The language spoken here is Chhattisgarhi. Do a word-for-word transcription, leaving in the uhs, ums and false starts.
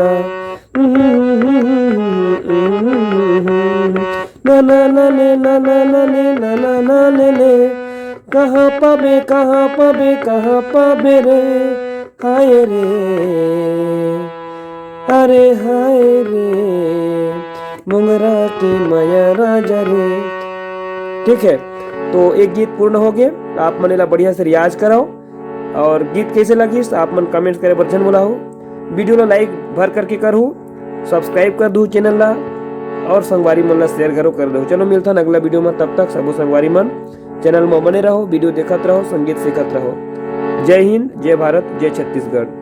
ना। ना ना ना ने, ना ना ना ने, ना ना ना ने ने। कहाँ पाबे, कहाँ पाबे, कहाँ पाबे रे? हाय रे, अरे हाय रे, मोंगरा के मया राजा रे। ठीक है, तो एक गीत पूर्ण हो गए। आप मन एला बढ़िया से रियाज कराओ, और गीत कैसे लगिस आप मन कमेंट्स करे बर झन भुलाओ। वीडियो ला लाइक भर करके करहू, सब्सक्राइब कर दू चैनल ला, और संगवारी मन ला शेयर घलो कर दो। चलो मिलथन अगला वीडियो में, तब तक सबो संगवारी मन चैनल में बने रहो, वीडियो देखत रहो, संगीत सीखत रहो। जय हिंद, जय भारत, जय छत्तीसगढ़।